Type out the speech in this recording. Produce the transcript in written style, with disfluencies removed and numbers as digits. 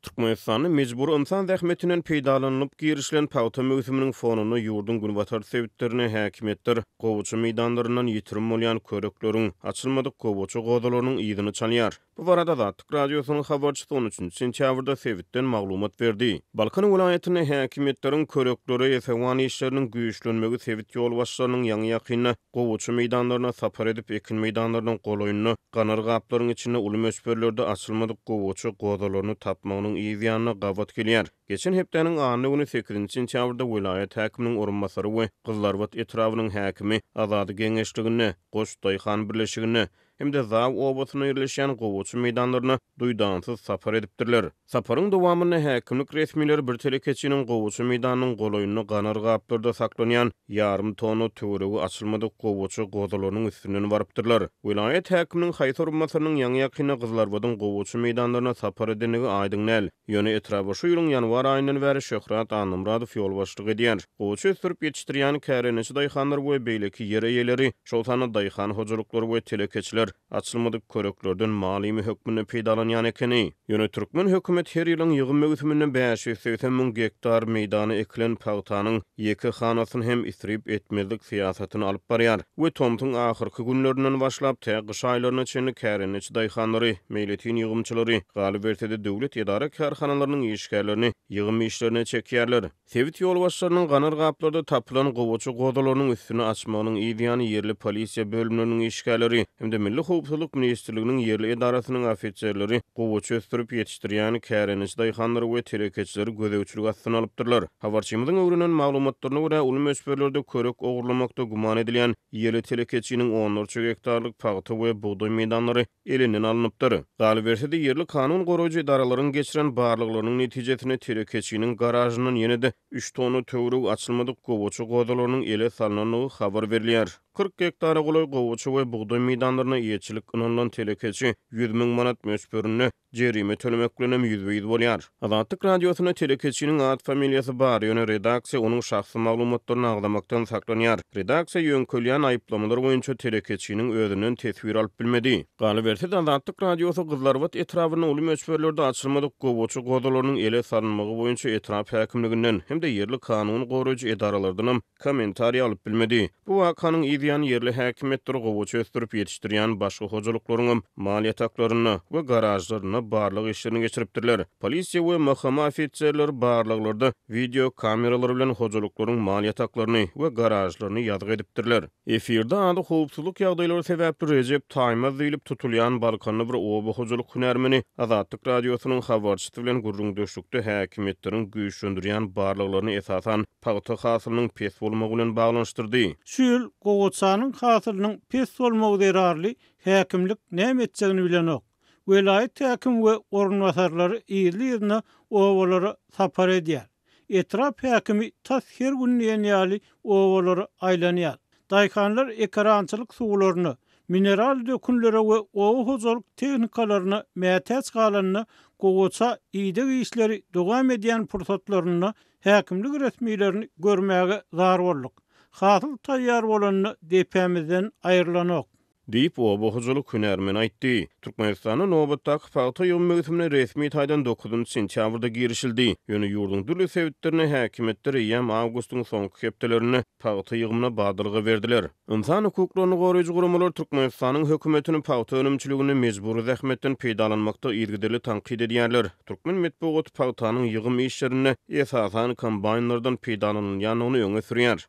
Türkmenistanda mejbury ynsan zähmetinden peýdalanylyp girişilen pagta möwsüminiň fonunda ýurduň günbatar sebitlerinde häkimiýetler gowaça meýdanlaryndan ýitirim bolýan körekleriň, açylmadyk gowaça gozalarynyň yzyny çalýar. Bu barada Azatlyk Radiosynyň habarçysy on üçünji sentýabrda sebitden maglumat berdi. Balkan welaýatynda häkimiýetleriň köreklere esewan işleriniň güýçlenmegi sebit ýolbaşçylarynyň ýaňy-ýakynda gowaça meýdanlaryna sapar edip, ekin meýdanlarynyň golaýynda ganar gaplaryň içinde uly möçberlerde açylmadyk gowaça gozalaryny tapmagynyň yz ýanyna gabat gelýär. Geçen hepdäniň anna güni, sekizinji sentýabrda welaýat häkiminiň orunbasary we Gyzylarbat etrabynyň häkimi Azady geňeşliginde, Goç daýhan birleşiginde hem-de Zaw obasynda ýerleşýän gowaça meýdanlaryna duýdansyz sapar edipdirler. Saparyň dowamynda häkimlik resmileri bir telekeçiniň gowaça meýdanynyň golaýynda ganar gaplarda saklanýan ýarym tonna töweregi açylmadyk gowaça gozalarynyň üstünden barypdyrlar. Welaýat häkiminiň haýsy orunbasarynyň ýaňy-ýakynda Gyzylarbadyň gowaça meýdanlaryna sapar edendigi aýdyň däl. Ýöne etraba şu ýylyň ýanwar aýyndan bäri Şöhrat Annamyradow ýolbaşçylyk edýär. Gowaça ösdürip ýetişdirýän kärendeçi daýhanlar we beýleki ýer eýeleri, şol sanda daýhan hojalyklary we telekeçiler açylmadyk köreklerden mal iými hökmünde peýdalanýan ekeni. Ýöne türkmen hökümeti her ýylyň ýygym möwsüminde 580 müň gektar meýdana ekilen pagtanyň ýeke hanasyny hem isrip etmezlik syýasatyny alyp barýar we tomsuň ahyrky günlerinden başlap tä gyş aýlaryna çenli kärendeçi daýhanlary, meýletin ýygymçylary, galyberse-de döwlet edara-kärhanalarynyň işgärlerini ýygym işlerine çekýärler. Sebit ýolbaşçylarynyň ganar gaplarda tapylan gowaça gozalarynyň üstüni açmagynyň yz ýany ýerli polisiýa bölümleriniň işgärleri hem-de Milli howpsuzlyk ministrliginiň ýerli edarasynyň ofiserleri gowaça ösdürip ýetişdirýän kärendeçi daýhanlary we telekeçileri gözegçilik astyna alypdyrlar. Habarçymyzyň öwrenen maglumatlaryna görä, uly möçberlerde körek ogurlamakda güman edilýän ýerli telekeçiniň onlarça gektarlyk pagta we bugdaý meýdanlary elinden alnypdyr. Galyberse-de, ýerli kanun goraýjy edaralaryň geçiren barlaglarynyň netijesinde telekeçiniň garažyndan ýene-de üç tonna töweregi açylmadyk gowaça gozalarynyň ele salnandygy habar berilýär. 40 gektara golaý gowaça we bugdaý meýdanlaryna eýeçilik ynanylan telekeçi 100 müň manat möçberinde jerime tölemek bilenem ýüzbe-ýüz bolýar. Azatlyk Radiosynda telekeçiniň at-familiýasy bar, ýöne redaksiýa onuň şahsy maglumatlaryny agzamakdan saklanýar. Redaksiýa ýöňkelýän aýyplamalar boýunça telekeçiniň özünden teswir alyp bilmedi. Galyberse-de, Azatlyk Radiosy Gyzylarbat etrabynda uly möçberlerde açylmadyk gowaça gozalarynyň ele salynmagy boýunça etrap häkimliginden hem-de ýerli kanun goraýjy edaralardanam kommentariý alyp bilmedi. Bu wakanyň yz ýany ýerli häkimiýetler gowaça ösdürip ýetişdirýän başga hojalyklaryňam mal ýataklarynda we garažlarynda barlag işlerini geçiripdirler. Polisiýa we MHM ofiserleri barlaglarda wideo kameralar bilen hojalyklaryň mal ýataklaryny we garažlaryny ýazgy edipdirler. Efirde ady howpsuzlyk ýagdaýlary sebäpli Rejep Taýmaz diýlip tutulýan balkanly bir oba hojalyk hünärmeni Azatlyk Radiosynyň habarçysy bilen gürrüňdeşlikde häkimiýetleriň güýçlendirýän barlaglaryny esasan pagta hasylynyň pes bolmagy bilen baglanyşdyrdy. Şu ýyl gowaçanyň hasylynyň pes bolmagy zerarly häkimlik näme etjegini bilenok. Welaýat häkimi we orunbasarlary yzly-yzyna obalara sapar edýär. Etrap häkimi tas her gün diýen ýaly obalara aýlanýar. Daýhanlar ekerançylyk suwlaryna, mineral dökünlere we oba hojalyk tehnikalaryna mätäç galanda gowaça ideg işleri dowam edýän pursatlarynda häkimlik resmilerini görmäge zar bolduk. Hasyl taýýar bolanda depämizden aýrylanok. Diýip, oba hojalyk hünärmeni aýtdy. Türkmenistanda nobatdaky pagta ýygym möwsümine resmi taýdan dokuzynjy sentýabrda girişildi. Ýöne ýurduň dürli sebitlerinde häkimiýetler eýýäm awgustyň soňky hepdelerinde pagta ýygymyna badalga berdiler. Ynsan hukuklaryny goraýjy guramalar Türkmenistanyň hökümetini pagta önümçiliginde mejbury zähmetden peýdalanmakda yzygiderli tankyt edýärler. Türkmen metbugaty pagtanyň ýygym işlerinde esasan kombaýnlardan peýdalanylýandygyny öňe sürýär.